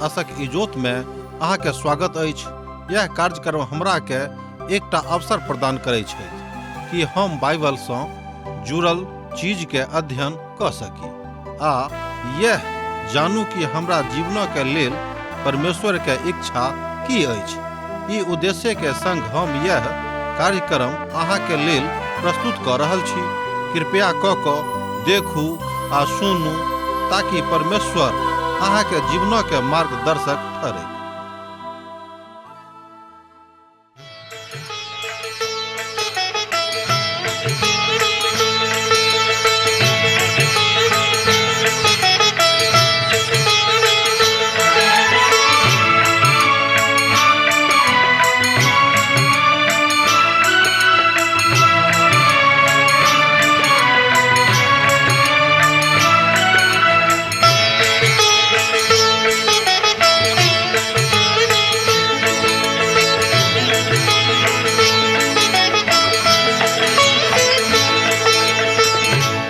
आशक इजोत में अहाँ के स्वागत अछि। यह कार्यक्रम हमरा के एकटा अवसर प्रदान करै छै कि हम बाइबल सँ जुड़ल चीज के अध्ययन क सकी आ यह जानू कि हमरा जीवन के लेल परमेश्वर के इच्छा की अछि। ई उद्देश्य के संग हम यह कार्यक्रम अहाँ के लेल प्रस्तुत क रहल छी। कृपया क क देखू आ सुनू ताकि परमेश्वर अहाँ के जीवन के मार्गदर्शक ठहरे।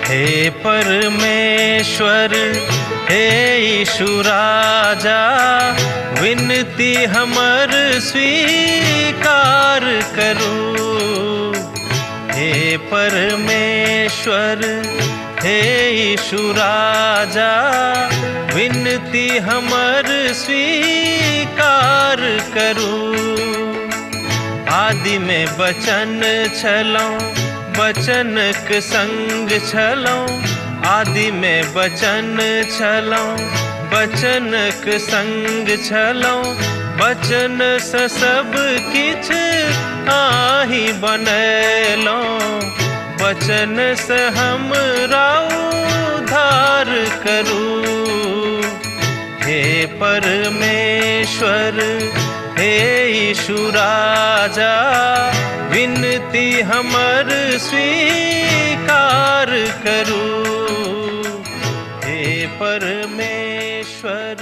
हे परमेश्वर, हे यीशु राजा, विनती हमर स्वीकार करू। हे परमेश्वर, हे यीशु राजा, विनती हमर स्वीकार करू। आदि में बचन छलौं, बचनक संग छलौं। आदि में बचन छलौं, बचनक संग छलौं। बचन से सब किछ आही बनेलौं, बचन से हमरा उद्धार करू। हे परमेश्वर, हे यीशु राजा, विनती हमर स्वीकार करू। हे परमेश्वर।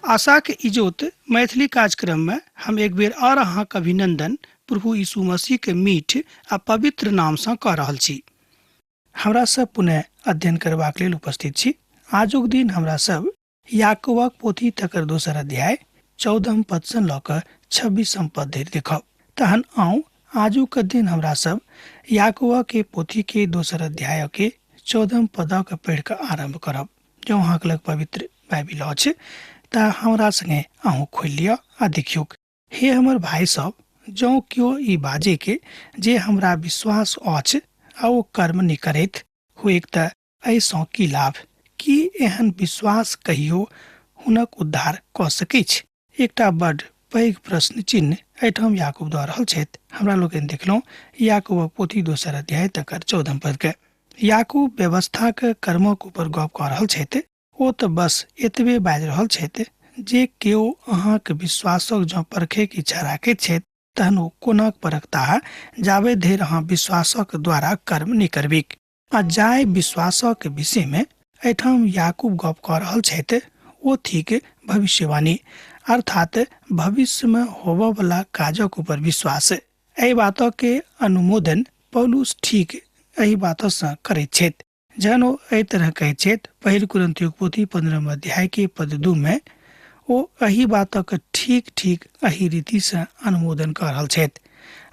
आशाक इजोत मैथिली कार्यक्रम में हम एक बेर और अहाँक अभिनंदन प्रभु यीशु मसीह के मीठ आ पवित्र नाम सँ कऽ रहल छी। हमरा सब पुनः अध्ययन करबाक लेल उपस्थित छी। आजुक दिन हमरा सब याकूबक पोथी तकर दोसर अध्याय 14 पद सँ लऽ कऽ 26 पद धरि देखब। तहन आउ आजुक दिन हमरा सब याकूब के पोथी के दोसर अध्याय के 14 पद के पढ़ि कऽ आरम्भ करब। जँ अहाँके लग पवित्र बाइबिल अछि तऽ हमरा संगे अहूँ खोलि लिअ आ देखियौक। हे हमर भाइ सब, जँ केओ ई बाजे के जे हमरा विश्वास अछि आ ओ कर्म नहि करैत होइक तऽ एहिसँ की लाभ? की एहन विश्वास कहियो हुनक उद्धार कऽ सकैछ? एकटा बड पैघ प्रश्न चिन्ह एहिठाम याकूब दऽ रहल छथि। हमरा लोकनि देखलहुँ याकूबक पोथी दोसर अध्याय तकर 14 पद के। याकूब व्यवस्थाक कर्मक ऊपर गप कऽ रहल छथि। ओ तऽ बस एतबे बाजि रहल छथि जे केओ अहाँक विश्वासक जँ परखैके इच्छा राखैत छथि तहन ओ कोना परखताह जाबे धरि अहाँ विश्वासक द्वारा कर्म नहि करबीक। आ जाहि विश्वासक विषय में एहिठाम याकूब गप कऽ रहल छथि ओ थिक भविष्यवाणी, अर्थात भविष्य में होबऽ वाला काजक ऊपर विश्वास। एहि बातक के अनुमोदन पौलुस ठीक एहि बात सँ करैत छथि। जहन ओ एहि तरह कहैत छथि पहिल कुरिन्थियोक पोथी 15 अध्याय के पद 2 में ओ एहि बातक ठीक ठीक एहि रीति सँ अनुमोदन कऽ रहल छथि।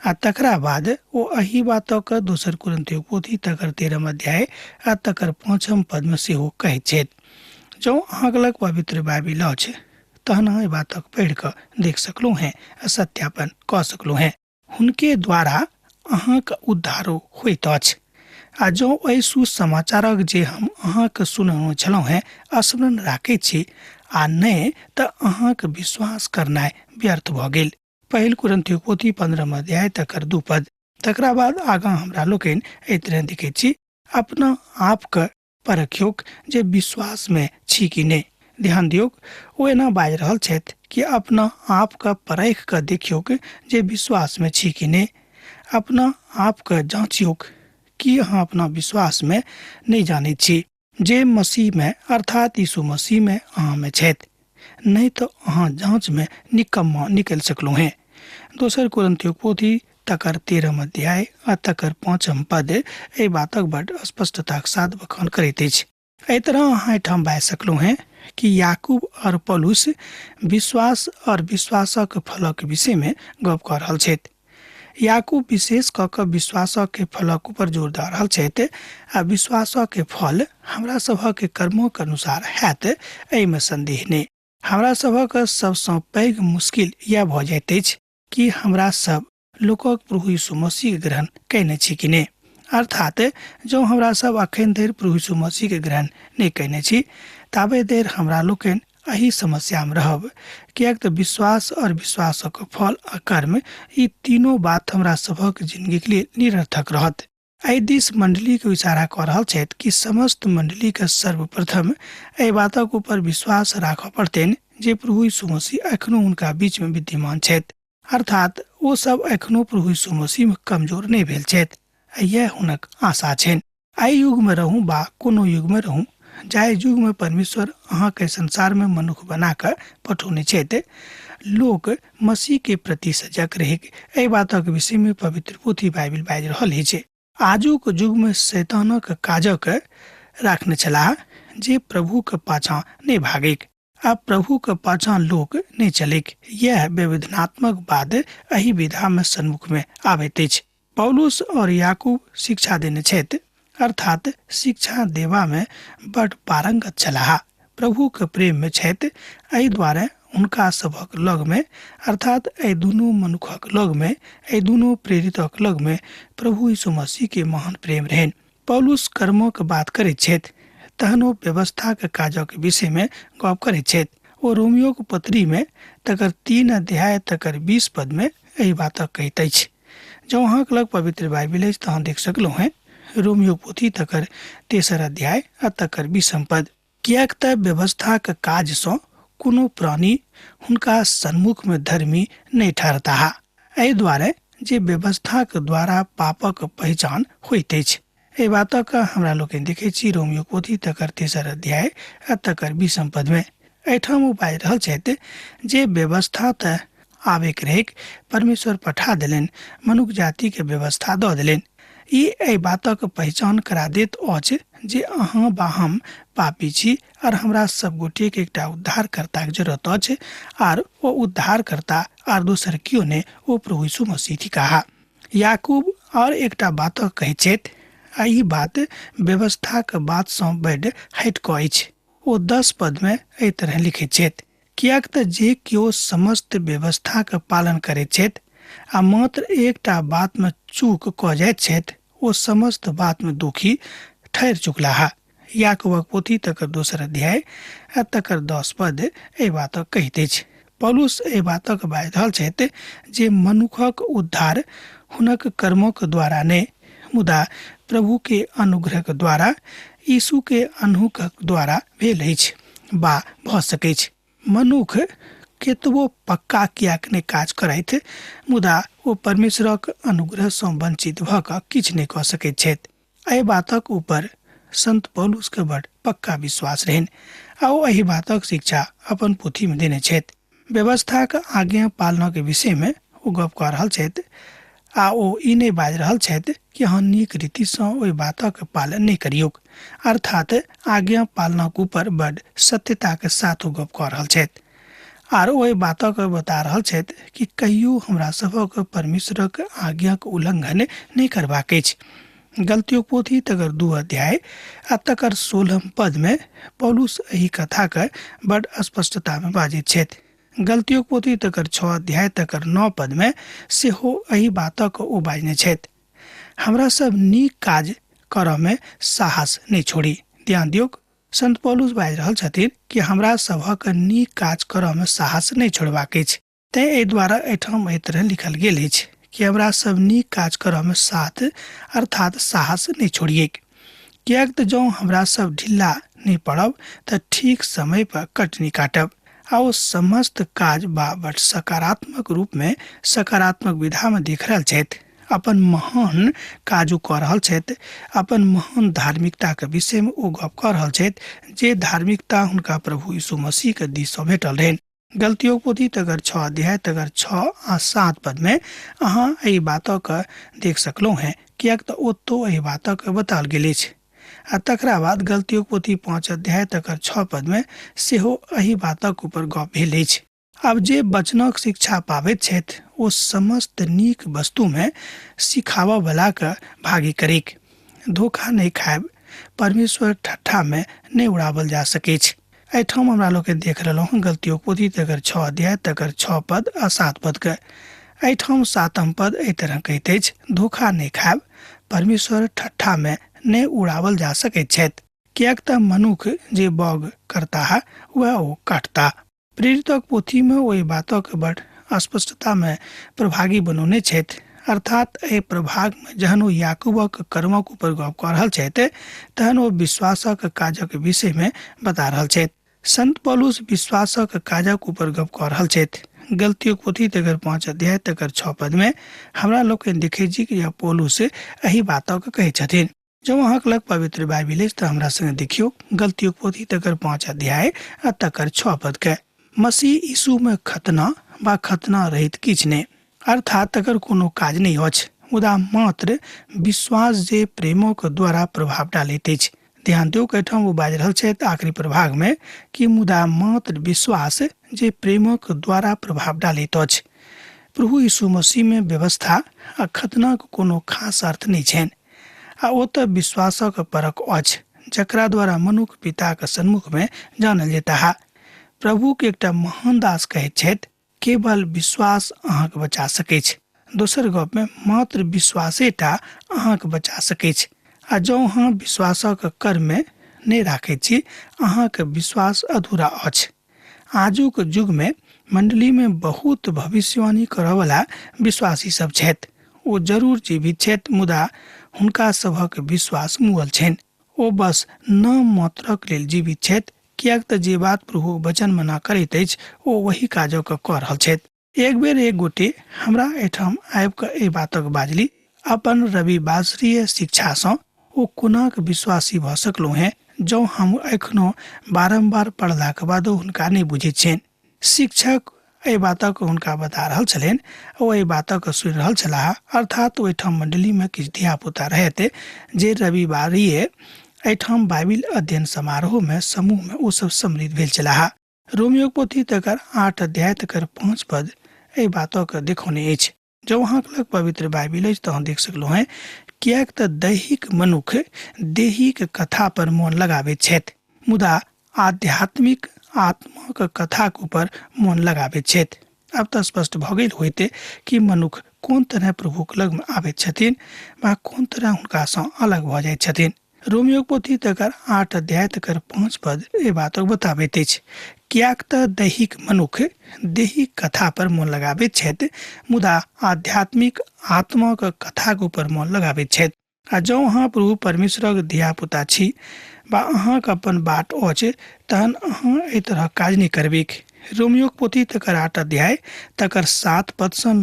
आ तकरा बाद ओ एहि बातक दोसर कुरिन्थियोक पोथी तकर 13 अध्याय आ तकर 5 पद में सेहो कहैत छथि। जँ अहाँक लग पवित्र बाइबिल अछि तहन अहाँ एहि बातक पढ़ि कऽ देख सकलहुँ हेँ आ सत्यापन कऽ सकलहुँ हेँ। हुनके द्वारा अहाँक उद्धारो होइत अछि। आ जँ एहि सुसमाचारक जे हम अहाँके सुनौने छलहुँ हेँ स्मरण राखैत छी आ नहि तऽ अहाँक विश्वास करनाइ व्यर्थ भऽ गेल। पहिल कुरिन्थियोक पोथी 15 अध्याय तकर 2 पद। तकरा बाद आगाँ हमरा लोकनि एहि तरह देखैत छी, अपना आपके परखियौक जे विश्वास में छी कि नहि। ध्यान दियौक, ओ एना बाजि रहल छथि कि अपना आपके परख कऽ देखियौक जे विश्वास में छी कि नहि। अपना आपके जाँचियौक कि अहाँ अपना विश्वास में नहि जानैत छी जे मसीह में अर्थात यीशु मसीह में अहाँ में छथि, नहि तऽ अहाँ जाँच में निकम्मा निकलि सकलहुँ हेँ। दोसर कुरिन्थियोक पोथी तकर 13 अध्याय आ तकर 5 पद एहि बातक बड स्पष्टताक साथ बखान करैत अछि। एहि तरह अहाँ एहिठाम बाजि सकलहुँ हेँ कि याकूब आओर पौलुस विश्वास आओर विश्वासक फलक विषयमे गप कऽ रहल छथि। याकूब विशेष कऽ कऽ विश्वासक फलक ऊपर जोर दऽ रहल छथि आ विश्वासक फल हमरा सभक कर्मक अनुसार हैत, एहिमे संदेह नहि। हमरा सभक सबसँ पैघ मुश्किल इएह भऽ जाइत अछि कि हमरा सब लोकक प्रभु यीशु मसीह ग्रहण कयने छी कि नहि। अर्थात जँ हमरा सब अखन धरि प्रभु यीशु मसीह के ग्रहण नहि कयने छी ताबे धरि हमरा लोकनि एहि समस्यामे रहब, किएक तऽ विश्वास आओर विश्वासक फल आ कर्म ई तीनों बात हमरा सभक जिंदगीके लेल निरर्थक रहत। एहि दिस मण्डलीके इशारा कऽ रहल छथि कि समस्त मण्डलीके सर्वप्रथम एहि बातक ऊपर विश्वास राखऽ पड़तनि जे प्रभु यीशु मसीह एखनो हुनका बीचमे विद्यमान छथि, अर्थात ओ सब एखनो प्रभु यीशु मसीहमे कमजोर नहि भेल छथि आ इएह हुनक आशा छनि। एहि युगमे रहू बा कोनो युगमे रहू, जाहि युगमे परमेश्वर अहाँके संसारमे मनुख बना कऽ पठौने छथि, लोक मसीह के प्रति सजग रहैक एहि बातक विषयमे पवित्र पोथी बाइबिल बाजि रहल अछि। आजुक युगमे शैतानक काजक राखने छलाह जे प्रभुके पाछाँ नहि भागैक आ प्रभुके पाछाँ लोक नहि चलैक। यैह विविधनात्मक वाद एहि विधामे सन्मुखमे आबैत अछि। पौलुस और याकूब शिक्षा देने छथि, अर्थात शिक्षा देबामे बड पारंगत छलाह, प्रभुके प्रेममे छथि। एहि द्वारे हुनका सभक लगमे, अर्थात एहि दुनू मनुखक लगमे, एहि दुनू प्रेरितक लगमे प्रभु यीशु मसीह के महान प्रेम रहनि। पौलुस कर्मक बात करैत छथि, तहन ओ व्यवस्थाक काजक विषयमे गप करैत छथि। ओ रोमियोक पत्रीमे तकर 3 अध्याय तकर 20 पदमे एहि बातक कहैत अछि। जँ अहाँक लग पवित्र बाइबिल अछि तऽ अहाँ देख सकलहुँ हेँ रोमियो पोथी तकर 3 अध्याय आ तकर 20 पद। किएक तऽ व्यवस्थाक काजसँ कोनो प्राणी हुनका सन्मुखमे धर्मी नहि ठहरताह, एहि दुआरे जे व्यवस्थाक द्वारा पापक पहिचान होइत अछि। एहि बातक हमरा लोकनि देखैत छी रोमियो पोथी तकर 3 अध्याय आ तकर 20 पदमे। एहिठाम ओ बाजि रहल छथि जे व्यवस्था तऽ आबैक रहैक, परमेश्वर पठा देलनि, मनुख जातिके व्यवस्था दऽ देलनि। ई एहि बातक पहिचान करा देत अछि जे अहाँ बा हम पापी छी और हमरा सब गोटेके एकटा उद्धारकर्ताके जरूरत अछि, आर ओ उद्धारकर्ता आर दोसर केओ नहि, ओ प्रभु यीशु मसीह थिकाह। याकूब और एकटा बातक कहैत छथि आ ई बात व्यवस्थाक बातसँ बड्ड हटि कऽ अछि। ओ 10 पदमे एहि तरह लिखैत छथि, किएक तऽ जे केओ समस्त व्यवस्थाक पालन करैत छथि आ मात्र एकटा बातमे चूक कऽ जाइत छथि, ओ समस्त बातमे दुखी ठहरि चुकलाह। याकूबक पोथी तकर 2 अध्याय आ तकर 10 पद एहि बातक कहैत अछि। पौलुस एहि बातक बाजि रहल छथि जे मनुखक उद्धार हुनक कर्मक द्वारा नहि, मुदा प्रभु के अनुग्रहक द्वारा, यीशु के अनुग्रहक द्वारा भेल अछि बा भऽ सकैछ। मनुख केतबो पक्का किएक नहि काज करथि, मुदा ओ परमेश्वरक अनुग्रहसँ वंचित भऽ कऽ किछु नहि कऽ सकैत छथि। एहि बातक ऊपर संत पौलुसके बड पक्का विश्वास रहनि आ ओ एहि बातक शिक्षा अपन पोथीमे देने छथि। व्यवस्थाक आज्ञा पालनक विषयमे ओ गप कऽ रहल छथि आ ओ ई नहि बाजि रहल छथि कि अहाँ नीक रीतिसँ ओहि बातक पालन नहि करियौक, अर्थात आज्ञा पालनक ऊपर बड सत्यताक साथ ओ गप कऽ रहल छथि आर ओहि बातक बता रहल छथि कि कहियो हमरा सभक परमेश्वरक आज्ञाक उल्लंघन नहि करबाक अछि। गलतियों पोथी तकर 2 अध्याय आ तकर 16 पदमे पौलुस एहि कथाके बड स्पष्टतामे बाजैत छथि। गलतियों पोथी तकर 6 अध्याय तकर 9 पदमे सेहो एहि बातक ओ बाजने छथि। हमरा सब नीक काज करऽमे साहस नहि छोड़ी। ध्यान दियौक, संत पौलुस बाजि रहल छथिन कि हमरा सभक नीक काज करऽमे साहस नहि छोड़बाक अछि। तेँ एहि द्वारा एहिठाम एहि तरह लिखल गेल अछि कि हमरा सब नीक काज करऽमे साथ अर्थात साहस नहि छोड़ियैक, किएक तऽ जँ हमरा सब ढिल्ला नहि पड़ब तऽ ठीक समय पर कटनी काटब आ ओ समस्त काज बा बड सकारात्मक रूपमे सकारात्मक विधामे देख रहल छथि। अपन महान काज ओ कऽ रहल छथि, अपन महान धार्मिकताके विषयमे ओ गप कऽ रहल छथि जे धार्मिकता हुनका प्रभु यीशु मसीहके दिससँ भेटल रहनि। गलतियों पोथी तकर 6 अध्याय तकर 6 आ 7 पदमे अहाँ एहि बातक देख सकलहुँ हेँ, किएक तऽ ओतौ एहि बातक बताओल गेल अछि। आ तकरा बाद गलतियोक पोथी 5 अध्याय तकर 6 पद में सेहो एहि बातक ऊपर गप भेल अछि। आब जे वचनक शिक्षा पाबैत छथि ओ समस्त नीक वस्तुमे सिखाबऽ वला के भागी करिक। धोखा नहि खायब, परमेश्वर ठट्ठामे नहि उड़ावल जा सकैछ। एहिठाम हमरा लोकनि देख रहलहुँ हँ गलतियोक पोथी तकर 6 अध्याय तकर 6 पद आ 7 पद के। एहिठाम 7म पद एहि तरह कहैत अछि, धोखा नहि खायब, परमेश्वर ठट्ठामे नहि उड़ावल जा सकैत छथि, किएक तऽ मनुख जे बग करताह वएह ओ काटता। प्रेरितक पोथीमे ओहि बातक बड़ स्पष्टतामे प्रभागी बनौने छथि। अर्थात एहि प्रभागमे जहन ओ याकूबक कर्मक ऊपर गप कऽ रहल छथि तहन ओ विश्वासक काजक विषयमे बता रहल छथि। संत पौलुस विश्वासक काजक ऊपर गप कऽ रहल छथि। गलतियोक पोथी तकर 5 अध्याय तकर 6 पदमे हमरा लोकनि देखै छी कि पौलुस एहि बातक कहै छथिन। जँ अहाँके लग पवित्र बाइबिल अछि तऽ हमरा संगे देखियौ गलतियोक पोथी तकर 5 अध्याय आ तकर 6 पदके। मसीह यीशुमे खतना वा खतना रहित किछु नहि, अर्थात तकर कोनो काज नहि अछि, मुदा मात्र विश्वास जे प्रेमक द्वारा प्रभाव डालैत अछि। ध्यान दियौ, एहिठाम ओ बाजि रहल छथि आखिरी प्रभागमे कि मुदा मात्र विश्वास जे प्रेमक द्वारा प्रभाव डालैत अछि। प्रभु यीशु मसीहमे व्यवस्था आ खतनाक कोनो खास अर्थ नहि छनि, आ ओ तऽ विश्वासक परक अछि जकरा द्वारा मनुख पिताक सन्मुखमे जानल जेताह। प्रभुके एकटा महान दास कहैत छथि, केवल विश्वास अहाँके बचा सकैछ। दोसर गपमे मात्र विश्वासेटा अहाँके बचा सकैछ। आ जँ अहाँ विश्वासक कर्ममे नहि राखैत छी, अहाँके विश्वास अधूरा अछि। आजुक युगमे मण्डलीमे बहुत भविष्यवाणी करऽवला विश्वासी सब छथि। ओ जरूर जीवित छथि, मुदा हुनका सभक विश्वास मुअल छनि। ओ बस नाम मात्रक लेल जीवित छथि, किएक तऽ जे बात प्रभु वचन मना करैत अछि ओ वही काजक कऽ रहल छथि। एक बेर एक गोटे हमरा एहिठाम आबि कऽ एहि बातक बाजली, अपन रविवासरीय शिक्षासँ ओ कोनाक विश्वासी भऽ सकलहुँ हेँ जँ हम एखनो बारम्बार पढ़लाक बादो हुनका नहि बुझैत छियनि। शिक्षक एहि बातक हुनका बता रहल छलनि, ओ एहि बातक सुनि रहल छलाह। अर्थात ओहिठाम मण्डलीमे किछु धियापुता रहथि जे रविवारीय एहिठाम बाइबिल अध्ययन समारोहमे समूहमे ओ सब सम्मिलित भेल छलाह। रोमियोक पोथी तकर 8 अध्याय तकर 5 पद एहि बातक देखौने अछि। जँ अहाँके लग पवित्र बाइबिल अछि तऽ अहाँ देख सकलहुँ हेँ, किएक तऽ दैहिक मनुख देहिक कथा पर मोन लगाबैत छथि, मुदा आध्यात्मिक आत्माक कथाक ऊपर मोन लगाबैत छथि। आब तऽ स्पष्ट भऽ गेल होइते कि मनुख कोन तरह प्रभुक लगमे आबैत छथिन वा कोन तरह हुनकासँ अलग भऽ जाइत छथिन। रोमियोक पोथी तकर 8 अध्याय तकर 5 पद एहि बातक बताबैत अछि, किएक तऽ दैहिक मनुख देहिक कथा पर मोन लगाबैत छथि, मुदा आध्यात्मिक आत्माक कथाक ऊपर मोन लगाबैत छथि। आ जँ अहाँ प्रभु परमेश्वरक धियापुता छी वा अहाँक अपन बाट अछि तहन अहाँ एहि तरहक काज नहि करबैक। रोमियोक पोथी तकर 8 अध्याय तकर 7 पदसँ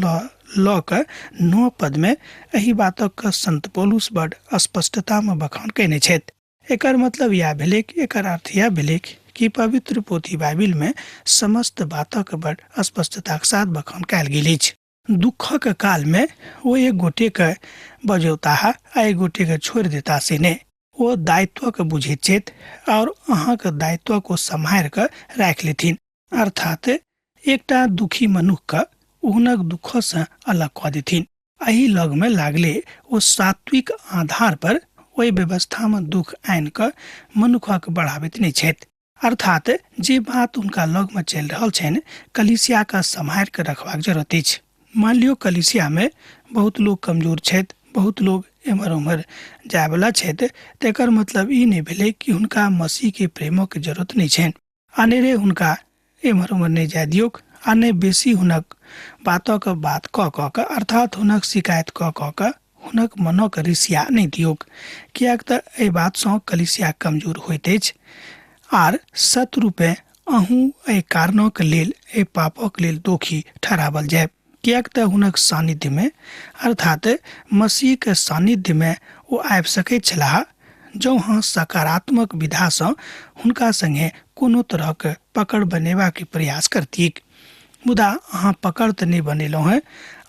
लऽ कऽ 9 पदमे एहि बातक संत पौलुस बड स्पष्टतामे बखान कयने छथि। एकर मतलब इएह भेलैक, एकर अर्थ इएह भेलैक कि पवित्र पोथी बाइबिलमे समस्त बातक बड स्पष्टताक साथ बखान कयल गेल अछि। दुःखक कालमे ओ एक गोटेके बजौताह आ एक गोटेके छोड़ि देता से नहि, ओ दायित्वके बुझैत छथि आओर अहाँके दायित्वक ओ सम्हारि कऽ राखि लेथिन। अर्थात एकटा दुखी मनुखके हुनक दुःखसँ अलग कऽ देथिन। एहि लगमे लागले ओ सात्विक आधार पर ओहि व्यवस्थामे दुःख आनि कऽ मनुखक बढ़ाबैत नहि छथि। अर्थात जे बात हुनका लगमे चलि रहल छनि कलीसियाके सम्हारि कऽ रखबाक जरूरत अछि। मान लियौ कलीसियामे बहुत लोक कमजोर छथि, बहुत लोग एम्हर ओम्हर जायवला छथि, तकर मतलब ई नहि भेलै कि हुनका मसीहके प्रेमक जरूरत नहि छनि। अनेरे हुनका एम्हर ओम्हर नहि जाय दियौक आ नहि बेसी हुनक बातक बात कऽ कऽ कऽ अर्थात हुनक शिकायत कऽ कऽ कऽ हुनक मनक रिसिया नहि दियौक, किएक तऽ एहि बातसँ कलीसिया कमजोर होइत अछि आर सत रूपे अहूँ एहि कारणक लेल एहि पापक लेल दोषी ठहरावल जायब, किएक तऽ हुनक सान्निध्यमे अर्थात मसीहके सान्निध्यमे ओ आबि सकैत छलाह जँ अहाँ सकारात्मक विधासँ हुनका सङ्गे कोनो तरहक पकड़ बनेबाक प्रयास करतिक। मुदा अहाँ पकड़ तऽ नहि बनेलहुँ हेँ,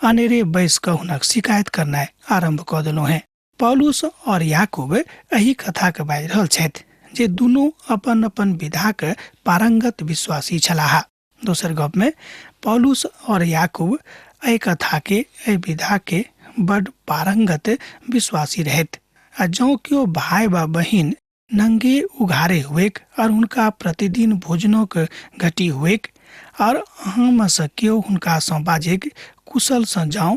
अनेरे बैस कऽ हुनक शिकायत करनाइ आरम्भ कऽ देलहुँ हेँ। पौलुस और याकूब एहि कथा के बाजि रहल छथि जे दुनू अपन अपन विधाक पारंगत विश्वासी छलाह। दोसर गप में पौलुस और याकूब एहि कथा के, एहि विधा के बड पारंगत विश्वासी रहैत। आ जँ केओ भाई व बहिन नंगे उघारे हुएक और हुनका प्रतिदिन भोजनक घटी हुएक और अहाँमे सँ केओ हुनका सँ बाजैक, कुशल सँ जाउ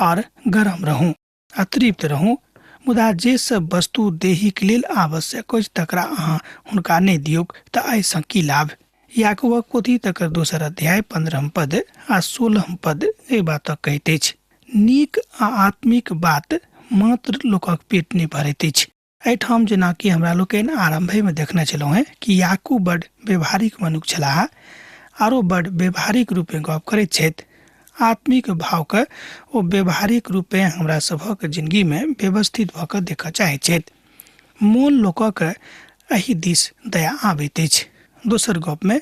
और गरम रहू आ तृप्त रहू, मुदा जे सब वस्तु देहीक लेल आवश्यक अछि तकरा अहाँ हुनका नहि दियौक तऽ एहिसँ की लाभ। याकूबक पोथी तकर दोसर अध्याय 15 पद आ 16 पद एहि बातक कहैत अछि। नीक आ आत्मिक बात मात्र लोकक पेट नहि भरैत अछि। एहिठाम जेनाकि हमरा लोकनि आरम्भेमे देखने छलहुँ हेँ कि याकूब बड व्यवहारिक मनुख छलाह आरो बड व्यवहारिक रूपे गप करैत छथि। आत्मिक भावके ओ व्यवहारिक रूपे हमरा सभक जिंदगीमे व्यवस्थित भऽ कऽ देखऽ चाहैत छथि। मोन लोकक एहि दिस दया आबैत अछि। दोसर गपमे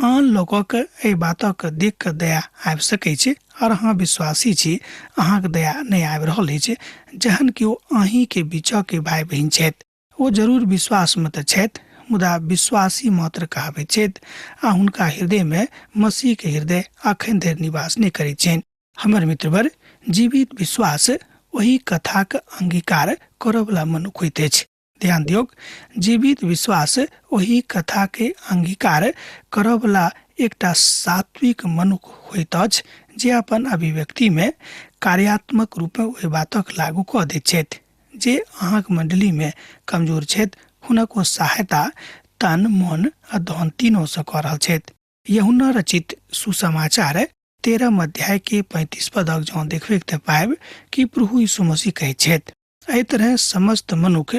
आन लोकक एहि बातक देख कऽ दया आबि सकै छै और अहाँ विश्वासी छी, अहाँके दया नहि आबि रहल अछि, जहन कि ओ अहीँके बीचके भाय बहिन छथि। ओ जरूर विश्वासमे तऽ छथि, मुदा विश्वासी मात्र कहाबैत छथि आ हुनका हृदयमे मसीहके हृदय अखन धरि निवास नहि करैत छनि। हमर मित्रवर, जीवित विश्वास ओहि कथाक अंगीकार करऽवला मनुख होइत अछि। ध्यान दियौक, जीवित विश्वास ओहि कथा के अंगीकार करऽवला एकटा सात्विक मनुख होइत अछि जे अपन अभिव्यक्ति में कार्यात्मक रूपे ओहि बातक लागू कऽ दैत छथि। जे अहाँक मंडली में कमजोर छथि हुनक ओ सहायता तन मन आ धन तीनों सँ कऽ रहल छथि। यूहन्ना रचित सुसमाचार 13 अध्याय के 35 पदक जँ देखबै तऽ पायब कि प्रभु यीशु मसीह कहैत छथि, एहि तरह समस्त मनुख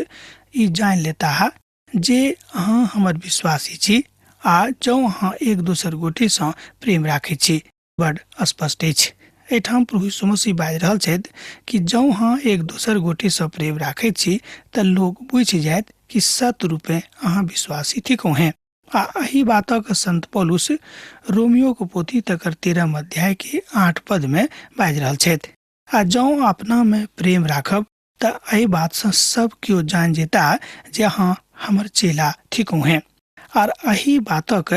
ई जानि लेताह जे अहाँ हमर विश्वासी छी आ जँ अहाँ एक दोसर गोटेसँ प्रेम राखैत छी। बड स्पष्ट अछि। एहिठाम प्रभु यीशु मसीह बाजि रहल छथि कि जँ अहाँ एक दोसर गोटेसँ प्रेम राखैत छी तऽ लोक बुझि जायत कि सत्य रूपे अहाँ विश्वासी थिकहुँ हेँ। आ एहि बातक संत पौलुस रोमियोक पोथी तकर 13 अध्याय के 8 पद में बाजि रहल छथि, आ जँ अपना में प्रेम राखब तऽ एहि बातसँ सब केओ जानि जेता जे अहाँ हमर चेला थिकहुँ हेँ। आर एहि बातक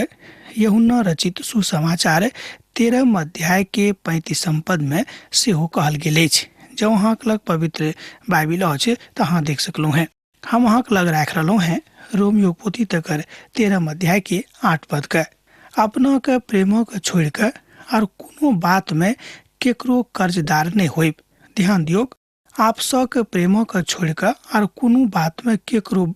यूहन्ना रचित सुसमाचार 13 अध्याय के 35 पद में सेहो कहल गेल अछि। जँ अहाँक लग पवित्र बाइबिल अछि तऽ अहाँ देख सकलहुँ हेँ। हम अहाँक लग राखि रहलहुँ हेँ रोमियो पोथी तकर 13 अध्याय के 8 पद के। अपना के प्रेमक छोड़ि कऽ आर कोनो बात में केकरो कर्जदार नहि होइब। ध्यान दियौक, आपसक प्रेमक छोड़ि कऽ आर कोनो बात में केकरो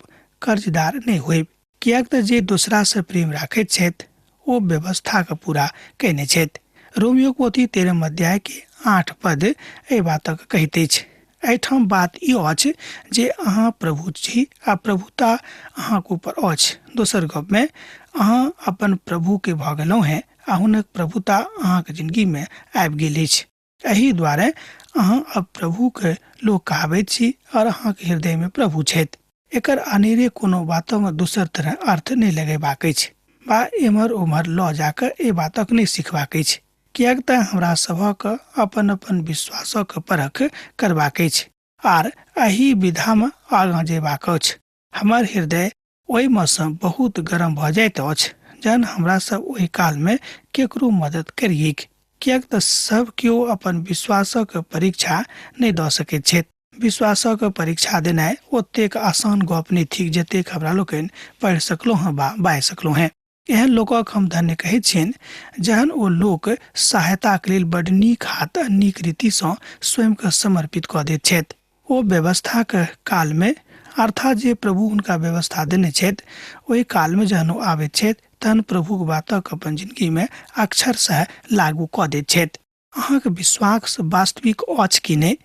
कर्जदार नहि होइब, किएक तऽ जे दोसरा से प्रेम राखैत छथि ओ व्यवस्था के पूरा कयने छथि। रोमियो पोथी 13 अध्याय के 8 पद एहि बातक कहैत अछि। एहिठाम बात ई अछि जे अहाँ प्रभु छी आ प्रभुता अहाँक ऊपर अछि। दोसर गप में अहाँ अपन प्रभु के भऽ गेलहुँ हेँ आ हुनक प्रभुता अहाँक जिंदगी में आबि गेल अछि। एहि दुआरे अहाँ अब प्रभु के लोक कहाबैत छी और अहाँक हृदय में प्रभु छथि। एकर अनेरे कोनो बातमे दोसर तरह अर्थ नहि लगेबाक अछि बा एम्हर ओम्हर लऽ जाकऽ एहि बातक नहि सिखबाक अछि, किएक तऽ हमरा सभक अपन अपन विश्वासक परख करबाक अछि आर एहि विधामे आगाँ जेबाक अछि। हमर हृदय ओहिमे सँ बहुत गरम भऽ जाइत अछि जहन हमरा सब ओहि कालमे केकरो मदद करियैक, किएक तऽ सब केओ अपन विश्वासक परीक्षा नहि दऽ सकैत छथि। विश्वासक परीक्षा देनाइ ओतेक आसान गप नहि थिक जतेक हमरा लोकनि पढ़ि सकलहुँ हँ बा बाजि सकलहुँ हेँ। एहन लोकक हम धन्य कहैत छियनि जहन ओ लोक सहायताक लेल बड नीक हाथ आ नीक रीतिसँ स्वयंके समर्पित कऽ दैत छथि। ओ व्यवस्थाक कालमे, अर्थात जे प्रभु हुनका व्यवस्था देने छथि ओहि कालमे जहन ओ आबैत छथि तहन प्रभुक बातक अपन जिंदगीमे अक्षरशः लागू कऽ दैत छथि। अहाँके विश्वास वास्तविक अछि कि नहि,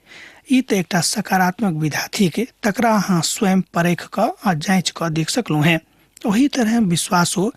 ई तऽ एकटा सकारात्मक विधा थिक, तकरा अहाँ स्वयं परख कऽ आ जाँचि कऽ देख सकलहुँ हेँ। ओही तरह विश्वासो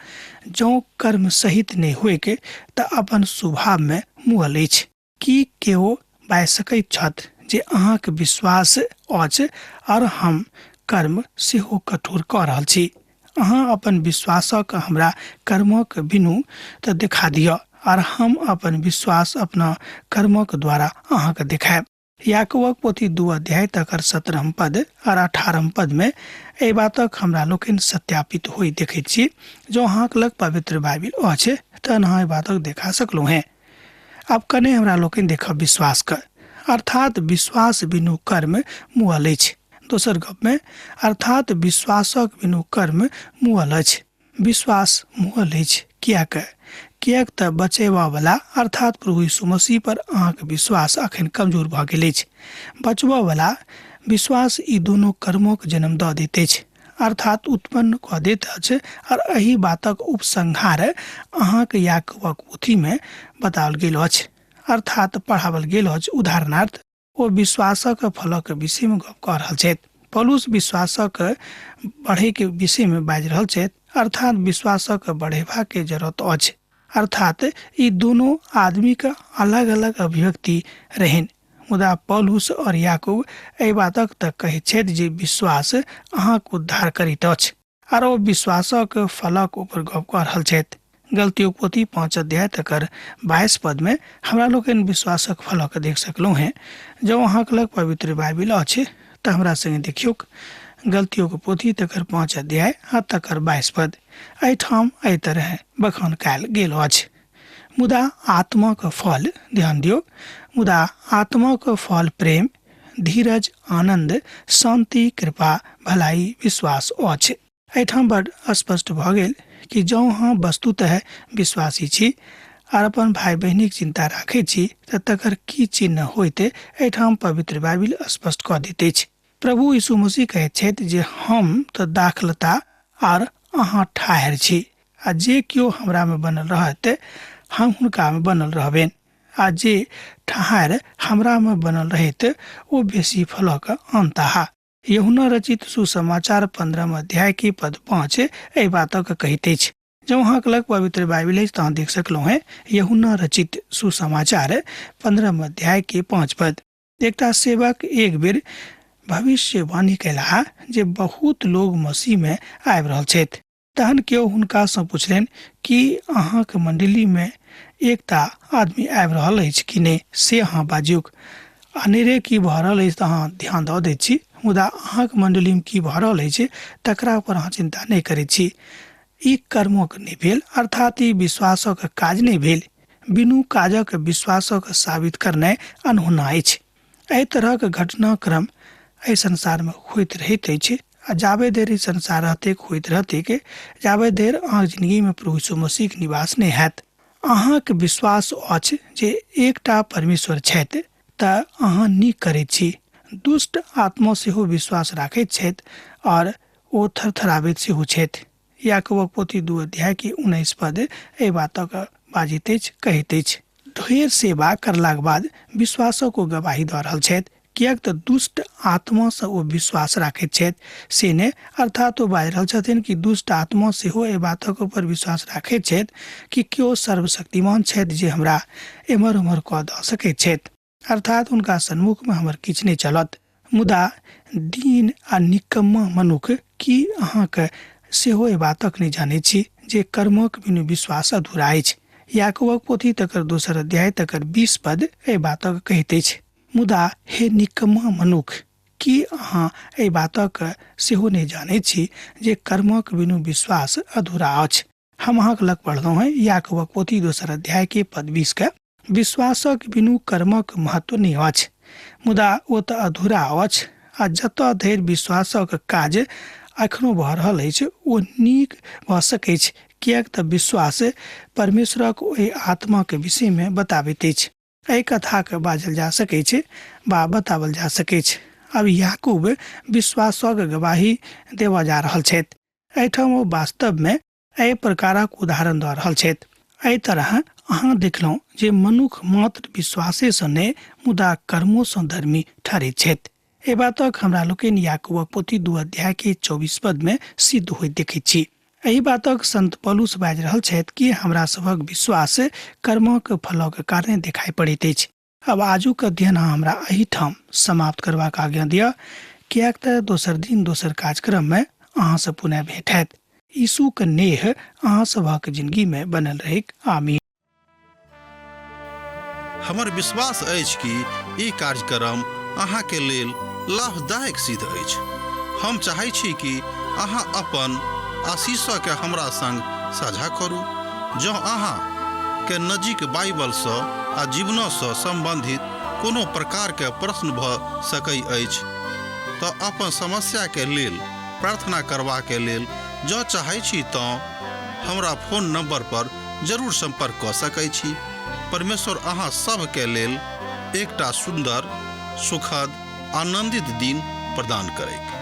जँ कर्म सहित नहि होइक तऽ अपन स्वभावमे मुअल अछि। की केओ बाजि सकैत छथि जे अहाँके विश्वास अछि आओर हम कर्म सेहो कठोर कऽ रहल छी? अहाँ अपन विश्वासक हमरा कर्मक बिनु तऽ देखा दिअ आर हम अपन विश्वास अपना कर्मक द्वारा अहाँके देखायब। याकूबक पोथी 2 अध्याय तकर 17 पद और 18 पद में एहि बातक हमरा लोकनि सत्यापित होइत देखैत छी। जँ अहाँक लग पवित्र बाइबिल अछि तहन अहाँ एहि बातक देखा सकलहुँ हेँ। आब कने हमरा लोकनि देखब विश्वास के, अर्थात विश्वास बिनु कर्म मुअल अछि। दोसर गप में अर्थात विश्वासक बिनु कर्म मुअल अछि। विश्वास मुअल अछि किएक? किएक तऽ बचेबा वाला अर्थात प्रभु यीशु मसीह पर अहाँके विश्वास अखन कमजोर भऽ गेल अछि। बचबऽ वाला विश्वास ई दुनू कर्मक जन्म दऽ दैत अछि, अर्थात उत्पन्न कऽ दैत अछि। और एहि बातक उपसंहार अहाँके याकूबक पोथीमे बताओल गेल अछि, अर्थात पढ़ाओल गेल अछि। उदाहरणार्थ ओ विश्वासक फलक विषयमे गप कऽ रहल छथि। पौलुस विश्वासक बढ़ैके विषयमे बाजि रहल छथि, अर्थात विश्वासक बढ़ेबाके जरूरत अछि। अर्थात ई दुनू आदमीके अलग अलग अभिव्यक्ति रहनि, मुदा पौलुस और याकूब एहि बातक तऽ कहैत छथि जे विश्वास अहाँक उद्धार करैत अछि, आर ओ विश्वासक फलक ऊपर गप कऽ रहल छथि। गलतियों पोथी 5 अध्याय तकर 22 पद में हमरा लोकनि विश्वासक फलक देख सकलहुँ हेँ। जँ अहाँक लग पवित्र बाइबिल अछि तऽ हमरा संगे देखियौक गलतियों के पोथी तकर 5 अध्याय आ तकर 22 पद। एहिठाम एहि तरह बखान कयल गेल अछि। मुदा आत्माक फल, ध्यान दियौ, मुदा आत्माक फल प्रेम, धीरज, आनंद, शांति, कृपा, भलाई, विश्वास अछि। एहिठाम बड स्पष्ट भऽ गेल कि जँ अहाँ वस्तुतः विश्वासी छी आर अपन भाई बहिनीक चिंता राखै छी तऽ तकर की चिन्ह होइत एहिठाम पवित्र बाइबिल स्पष्ट कऽ दैत अछि। प्रभु यीशु मसीह कहैत छथि जे हम तऽ दाखलता आर अहाँ ठाहर छी, आ जे केओ हमरामे बनल रहत हम हुनकामे बनल रहबनि, आ जे ठहर हमरामे बनल रहत ओ बेसी फलक अनताह। यूहन्ना रचित सुसमाचार 15 अध्याय के पद 5 एहि बातक कहैत अछि। जँ अहाँके लग पवित्र बाइबिल अछि तऽ अहाँ देख सकलहुँ हेँ यूहन्ना रचित सुसमाचार 15 अध्याय के 5 पद। एकटा सेवक एक बेर भविष्यवाणी कयलाह जे बहुत लोग मसीह में आबि रहल छथि। तहन केओ हुनकासँ पुछलनि कि अहाँके मण्डलीमे एकटा आदमी आबि रहल अछि कि नहि, से अहाँ बाजियौक। अनेरे की भऽ रहल अछि तऽ अहाँ ध्यान दऽ दैत छी, मुदा अहाँके मण्डलीमे की भऽ रहल अछि तकरा पर अहाँ चिन्ता नहि करैत छी। ई कर्मक नहि भेल, अर्थात ई विश्वासक काज नहि भेल। बिनु काजक विश्वासक साबित करनाइ अनहोना अछि। एहि तरहक घटनाक्रम एहि संसारमे होइत रहैत अछि, आ जाबे देर ई संसार रहतैक होइत रहतैक, जाबे देर अहाँक जिंदगीमे प्रभु यीशु मसीहक निवास नहि हैत। अहाँक विश्वास अछि जे एकटा परमेश्वर छथि तऽ अहाँ नीक करैत छी। दुष्ट आत्मा सेहो विश्वास राखैत छथि और ओ थरथराबैत सेहो छथि। याकूबक पोथी 2 अध्याय के 19 पद एहि बातक बाजैत अछि, कहैत अछि। ढेर सेवा करलाक बाद विश्वासक ओ गवाही दऽ रहल छथि, किएक तऽ दुष्ट आत्मासँ ओ विश्वास राखैत छथि से नहि, अर्थात ओ बाजि रहल छथिन कि दुष्ट आत्मा सेहो एहि बातक ऊपर विश्वास राखैत छथि कि केओ सर्वशक्तिमान छथि जे हमरा एम्हर ओम्हर कऽ दऽ सकैत छथि, अर्थात हुनका सन्मुखमे हमर किछु नहि चलत। मुदा दीन आ निकम्मा मनुख की अहाँके सेहो एहि बातक नहि जानैत छी जे कर्मक बिनु विश्वास अधूरा अछि? याकूबक पोथी तकर 2 अध्याय तकर 20 पद एहि बातक कहैत अछि। मुदा हे निकम्मा मनुख, की अहाँ एहि बातक सेहो नहि जानैत छी जे कर्मक बिनु विश्वास अधूरा अछि? हम अहाँक लग पढ़लहुँ हेँ याकूबक पोथी 2 अध्याय के पद 20 के, विश्वासक बिनु कर्मक महत्व नहि अछि, मुदा ओ तऽ अधूरा अछि, आ जतऽ धरि विश्वासक काज एखनो भऽ रहल अछि ओ नीक भऽ सकैछ, किएक तऽ विश्वास परमेश्वरक ओहि आत्माक विषयमे बताबैत अछि। एहि कथाके बाजल जा सकैछ वा बताओल जा सकैछ। आब याकूब विश्वासक गवाही देबऽ जा रहल छथि। एहिठाम ओ वास्तवमे एहि प्रकारक उदाहरण दऽ रहल छथि। एहि तरह अहाँ देखलहुँ जे मनुख मात्र विश्वासेसँ नहि मुदा कर्मोसँ धर्मी ठहरैत छथि। एहि बातक हमरा लोकनि याकूबक पोथी 2 अध्याय के 24 पद में सिद्ध होइत देखैत छी। एहि बातक संत पौलुस बाजि रहल छथि कि हमरा सभक विश्वास कर्मक फलक कारणे देखाइ पड़ैत अछि। अब आजुक अध्ययन अहाँ हमरा एहिठाम समाप्त करबाक आज्ञा दिअ, किएक तऽ दोसर दिन दोसर कार्यक्रममे अहाँसँ पुनः भेंट हैत। यीशुक नेह अहाँ सभक जिंदगीमे बनल रहैक। आमीन। हमर विश्वास अछि कि ई कार्यक्रम अहाँके लेल लाभदायक सिद्ध अछि। हम चाहै छी कि अहाँ अपन आशीषके हमरा संग साझा करू। जँ अहाँ के नजीक बाइबलसँ आ जीवनसँ सम्बन्धित कोनो प्रकारके प्रश्न भऽ सकै अछि तऽ अपन समस्याके लेल प्रार्थना करबाके लेल जँ चाहै छी तँ हमरा फोन नंबर पर जरूर संपर्क कऽ सकै छी। परमेश्वर अहाँ सभके लेल एकटा सुन्दर, सुखद, आनंदित दिन प्रदान करैक।